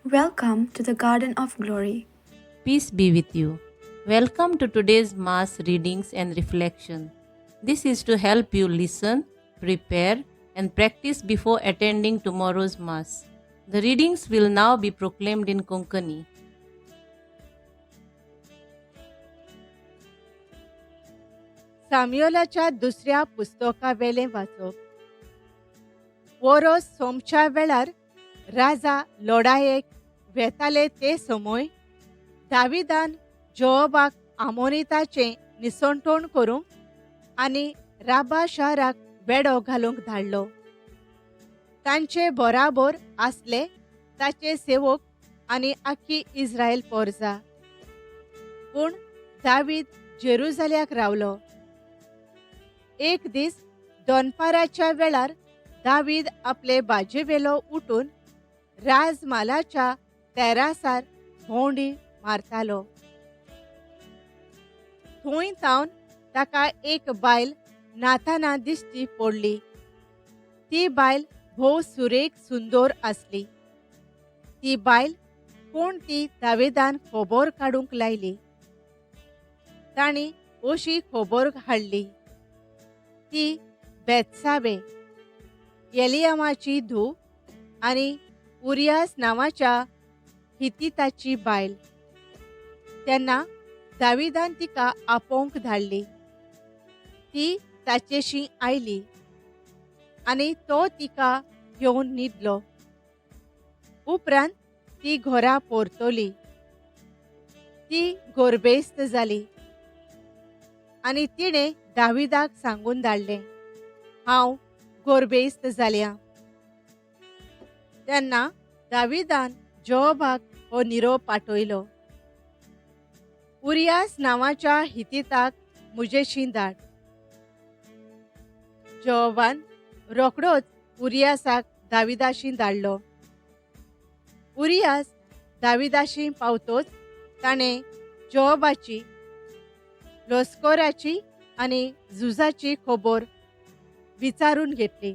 Welcome to the Garden of Glory. Peace be with you. Welcome to today's Mass readings and reflection. This is to help you listen, prepare, and practice before attending tomorrow's Mass. The readings will now be proclaimed in Konkani. साम्योलाच्या दुसऱ्या पुस्तकावेलें वाचप. वरोस सोमच्या वेळार राजा लडायेक वेताले ते समय दाविदान जोआबाक आमोनिताचें निसणटोण करूंक आनी राबा शाराक वेडो घालूंक धाडलो. तांचे बराबर आसले ताचे सेवक आनी आख्खी इस्रायल पोरजा. पूण दावीद जेरुजाल्याक रावलो. एक दीस दनपाराच्या वेळार दावीद आपले बाजेवेलो उठून राजमालाच्या तेरासार भोंवडी मारतालो. थंय तावन ताका एक बायल नाताना दिश्टी पडली. ती बायल भोव सुरेख सुंदर आसली. ती बायल कोण ती दावेदान खबर काडूंक लायली. तांणी अशी खबर हाडली, ती बेत्साबे एलियामाची धूव आनी उरियास नांवाच्या हितीताची बायल. तेन्ना दाविदान तिका आपोवंक धाडली. ती ताचेशी आयली आनी तो तिका घेवन न्हिदलो. उपरांत ती घरा परतली. ती गोरबेस्त जाली आनी तिणें दाविदाक सांगून धाडलें, हांव गोरबेस्त जाल्या. तेन्ना दाविदान जोआबाक हो निरोप पाठयलो, उरियास नांवाच्या हितीताक म्हजेशी धाड. जोआबान रोखडोच उरियासाक दाविदाशी धाडलो. उरियास दाविदाशी पावतोच ताणें जोआबाची, लश्कराची आनी झुजाची खबर विचारून घेतली.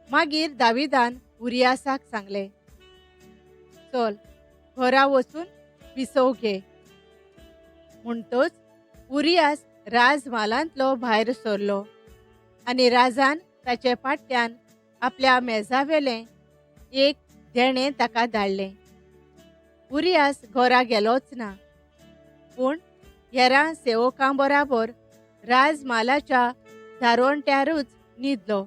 मागीर दाविदान उरियासाक सांगलें, चल घरा वचून विसव घे. म्हणटच उरियास राजमालांतलो भायर सरलो आनी राजान ताचे फाटल्यान आपल्या मेजावेलें एक देणें ताका धाडलें. उरियास घरा गेलोच ना, पूण हेरां सेवकां बराबर राजमालाच्या दारवंट्यारूच न्हिदलो.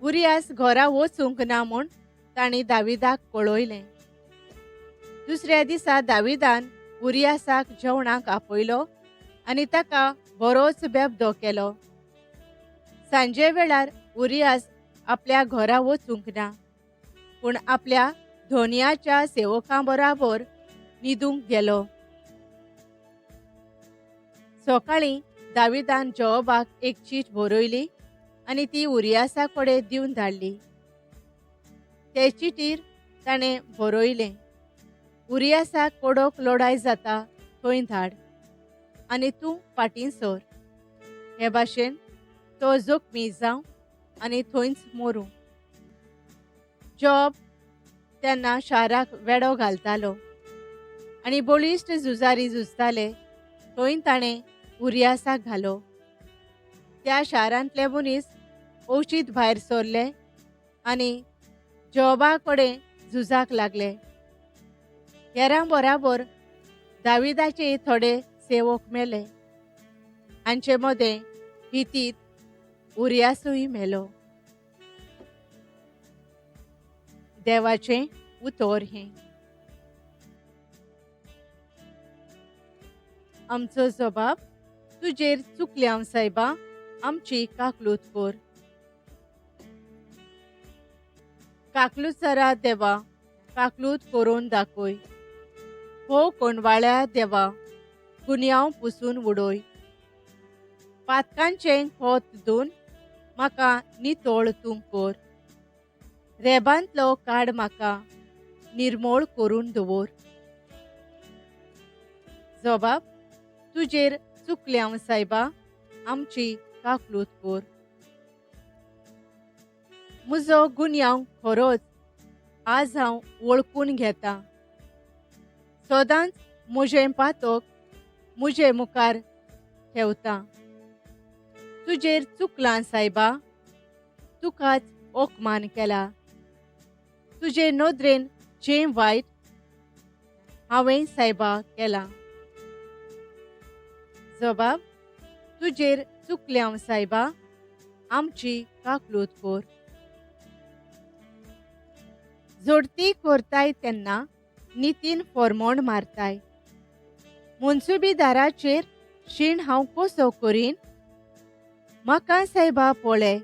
उरियास घरा वचूंक ना म्हूण तांणी दाविदाक कळयलें. दुसऱ्या दिसा दाविदान उरियासाक जेवणाक आपयलो आनी ताका बरोच बेबदो केलो. सांजे वेळार उरियास आपल्या घरा वचूंक ना, पूण आपल्या धोनयाच्या सेवकां बराबर न्हिदूंक गेलो. सकाळीं दाविदान जोआबाक एक चीट बरयली आनी ती उरियासा कडेन दिवन धाडली. ते चिटीर ताणें बरयलें, उरियासाक कोडोक लडाय जाता थंय धाड आनी तूं फाटीं सर. हे भाशेन तो जखमी जावं आनी थंयच मरूं. जोआब तेन्ना शाराक वेडो घालतालो आनी बळिश्ट झुजारी झुजताले थंय ताणें उरियासाक घालो. त्या शारांतले मनीस अवचीत भायर सरले आनी जोआबा कडेन झुजाक लागले. हेरां बराबर दाविदाचे थोडे सेवक मेले. हांचे मदें हितीत उरियासूय मेलो. देवाचें उतर हें. आमचो जबाब तुजेर चुकल्या सायबा, आमची काकलूत कर. काकलुसरा देवा, काकलूत करून दाखय. हो कोंडवाळ्या देवा, गुन्यांव पुसून उडय. पातकांचें खोत धुवन म्हाका नितळ तूं कर. रेबांतलो काड म्हाका, निर्मोळ करून दवर. जबाब तुजेर चुकल्या सायबा, आमची काकलूत कर. म्हजो गुन्यांव खरोच आज हांव वळखून घेतां. सदांच म्हजें पातक म्हजे मुखार ठेवता. तुजेर चुकलां सायबा, तुकाच ओकमान केला. तुजे नदरेन जें वायट हांवें सायबा केलां. जबाब, तुजेर चुकल्या सायबा, आमची काकलूत कोर. जोडती करताय तेन्ना नितीन फॉर्मोण मारताय. मनसुबीदाराचेर शीण हांव कसो करीन? म्हाका सायबा पळय,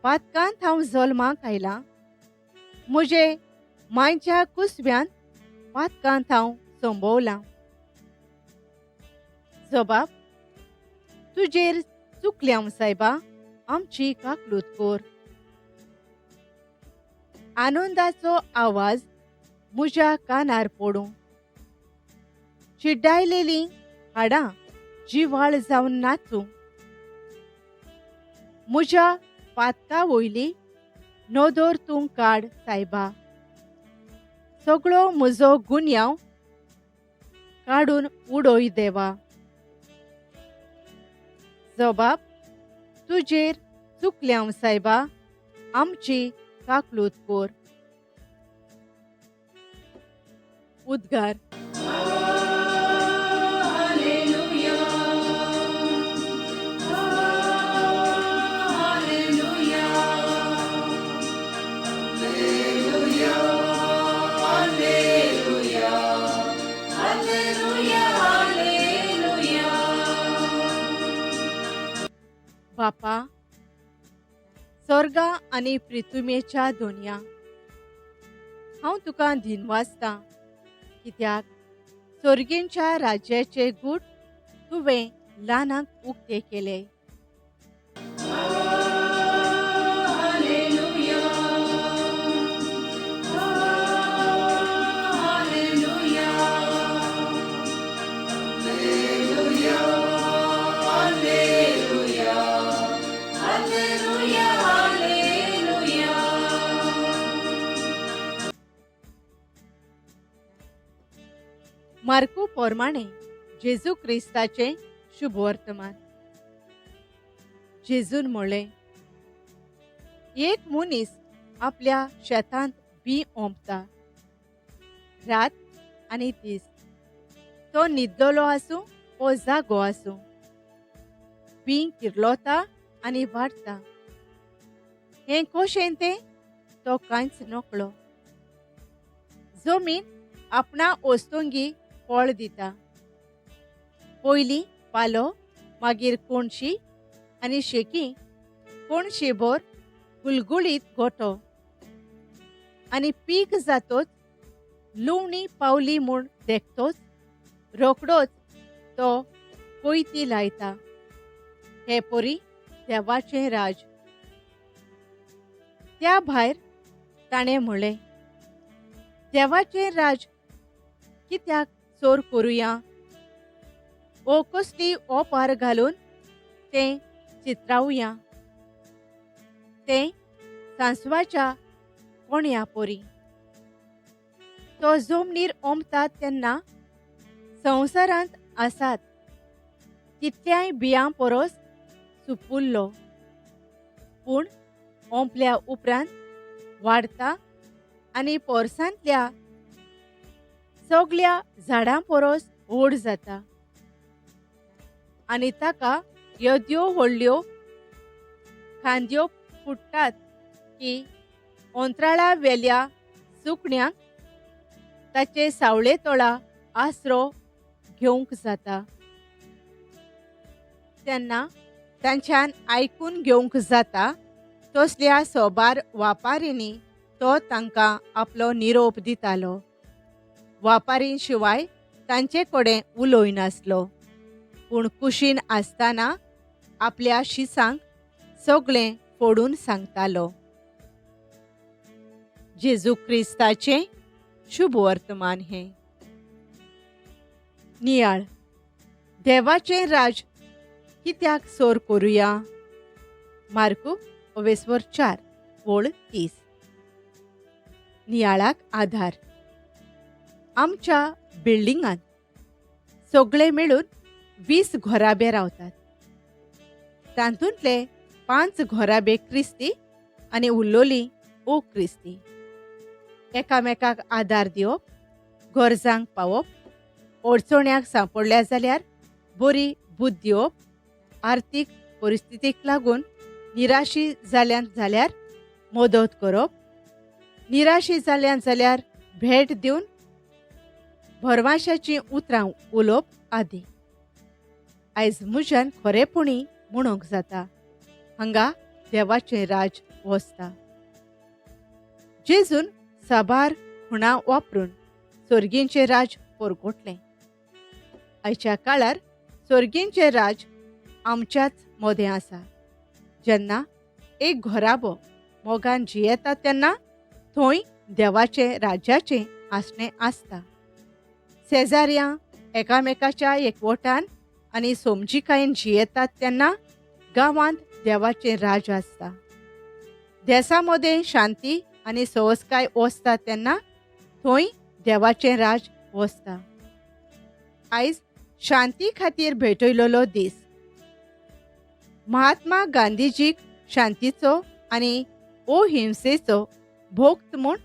पातकांत हांव जल्माक आयलां. म्हजे मांयच्या कुसव्यांत पातकांत हांव संभवलां. जबाब, तुजेर चुकल्या सायबा, आमची काकलूत कोर. आनंदाचो आवाज म्हज्या कानार पडूं. चिड्डायलेलीं हाडां जिवाळ जावन नाचूं. म्हज्या पातका वयली नदर तूं काड सायबा. सगळो म्हजो गुन्यांव काडून उडय देवा. जबाब, तुजेर चुकल्या सायबा, आमची काकलूत कोर. उद्गार. बापा, स्वर्गा आनी पृथ्वीच्या दोनया, हांव तुका दिनवासतां कित्याक स्वर्गींच्या राज्याचे गूट तुवें ल्हानांक उक्ते केले. मार्कू पोरमाणे जेजू क्रिस्ताचें शुभवर्तमान. जेजून म्हणलें, एक मनीस आपल्या शेतांत बी ओंपता. रात आनी दीस तो न्हिदलेलो आसूं वो जागो आसूं, बी किर्लोता आनी वाडटा. हें कशें तें तो कांयच नकळो. जमीन आपणा वस्तुंगी फळ दिता. पयलीं पालो, मागीर कोणशी आनी शेकी कोणशेभर गुलगुळीत गोठो. आनी पीक जातोच लुवणी पावली म्हूण देखतोच रोकडोच तो कोयती लायता. हे परी देवाचें राज. त्या भायर ताणें म्हणलें, देवाचें राज कित्याक चोर करुया? ओ कसली ओपार घालून तें चित्रावया? तें सांसवाच्या कोण्या परी. तो जमनीर ओंपता तेन्ना संवसारांत आसात तितल्याय बियां परस सुपुल्लो, पूण ओंपल्या उपरांत वाडता आनी पोरसांतल्या सगल्या झाडां परस व्हड जाता आनी ताका येद्यो व्हडल्यो खांदयो फुट्टात की अंतराळा वेल्या सुकण्यांक ताचे सावळे तोळा आसरो घेवंक जाता. तेन्ना तांच्यान आयकून घेवंक जाता तसल्या सोबार वापारींनी तो तांकां आपलो निरोप दितालो. वापारीं शिवाय तांचे कडेन उलयनासलो, पूण कुशीन आसतना आपल्या शिसांक सगळें फोडून सांगतालो. जेजू क्रिस्ताचें शुभ वर्तमान हें. नियाळ. देवाचें राज कित्याक सोर करुया? मार्कू 4:30. नियाळाक आधार. आमच्या बिल्डिंगांत सगळे मेळून 20 घराबे रावतात. तातूंतले 5 घराबे क्रिस्ती आनी उरलोली ओ क्रिस्ती. एकामेकाक आदार दिवप, गरजांक पावप, अडचण्याक सांपडल्या जाल्यार बरी बुद्द दिवप, आर्थीक परिस्थितीक लागून निराशी जाल्यान जाल्यार मदत करप, निराशी जाल्यान जाल्यार भेट दिवन भरवाशाचीं उतरां उलोवप आदी. आयज म्हज्यान खरेपणी म्हणूंक जाता, हांगा देवाचें राज वसता. जेजून साबार खुणां वापरून सर्गींचें राज परगटलें. आयच्या काळार सर्गींचें राज आमच्याच मदें आसा. जेन्ना एक घराबो मोगान जियेता तेन्ना थंय देवाचें राज्याचें आसणें आसता. शेजाऱ्यां एकामेकाच्या एकवटान आनी समजिकायेन जियेतात तेन्ना गांवांत देवाचें राज आसता. देसा मदें शांती आनी सवसकाय वसता तेन्ना थंय देवाचें राज वसता. आयज शांती खातीर भेटयलेलो दीस. महात्मा गांधीजीक शांतीचो आनी अहिंसेचो भोक्त म्हूण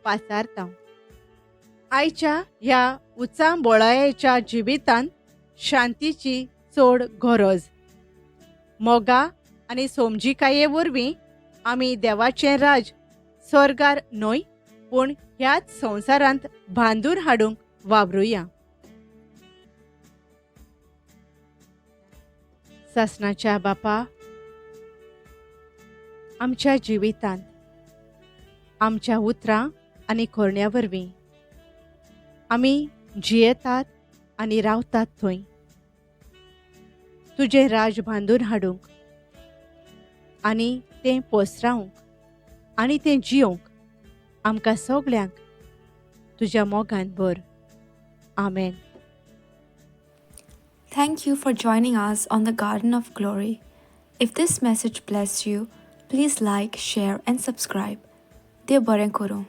पाचारता. आयच्या ह्या उचांबोळायेच्या जिवितांत शांतीची चड गरज. मोगा आनी समजिकाये वरवीं आमी देवाचें राज स्वर्गार न्हय पूण ह्याच संवसारांत बांदून हाडूंक वावरुया. सासणाच्या बापा, आमच्या जिवितांत आमच्या उतरां आनी करण्या वरवीं आमी जियेतात आनी रावतात थंय तुजें राज बांदून हाडूंक आनी तें पसरावंक आनी तें जियोवंक आमकां सगल्यांक तुज्या मोगान भर. आमेन. Thank you for joining us on the Garden of Glory. If this message blessed you, please like, share, and subscribe. देव बरें करूं.